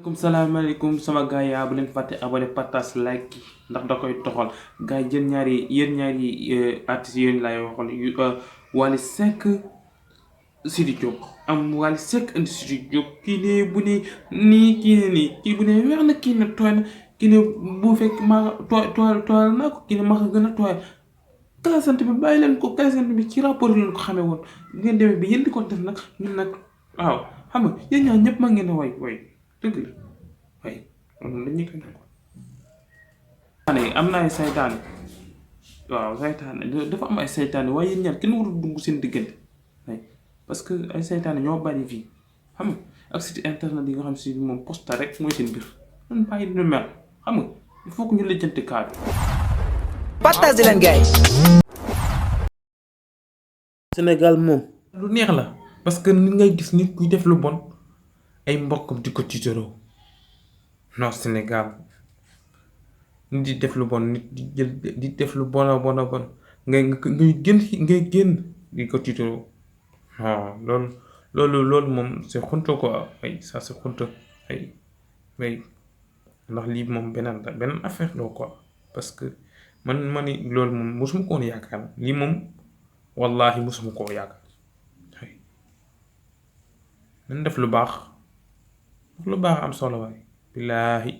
Comme salaamaaleykum sama gars yi bu leen fàtte abonné partage like ndax da koy toxal gars yi yéen ñaari artistes yéen laay waxal Wally Seck Sidy Diop am Wally Seck indi Sidy Diop kii ne bu ne nii kii ne nii kii bu ne weex na kii ne tooy na kii ne bu fekk maa tooyal naa ko kii ne maa ko gën a tooyal classante bi bàyyi leen ko classante bi ci rapport leen ko xamee woon bu ngeen demee bi yéen di ko def nag ñun nag waaw xam nga yéen ñaar ñëpp maa ngeen a way dëgg la waaye loolu dañuy koy am na ay saytaane waaw saytaane dafa am ay saytaane waaye yéen ñaar kenn warul dugg seen diggante parce que ay saytaane ñoo bari fii xam nga ak site internet yi nga xam si moom posta rek mooy seen mbir man bàyyi dina mel xam nga il faut que ñu lijjanti kaa bi. partage leen gars yi. Sénégal moom lu neex la parce que ni ngay gis nit kuy def lu bon ay mbokkam di ko tiitaroo non Sénégal nit di def lu bon nit di jël di def lu bon a bon ngay génn di ko tiitaroo non loolu moom c'est honte quoi ay ça c'est honte ay ndax lii moom beneen affaire la quoi parce que man loolu moom mosuma ko woon yaakaar lii moom wallahi mosuma koo yaakaar nañ def lu baax am solo waay billaahi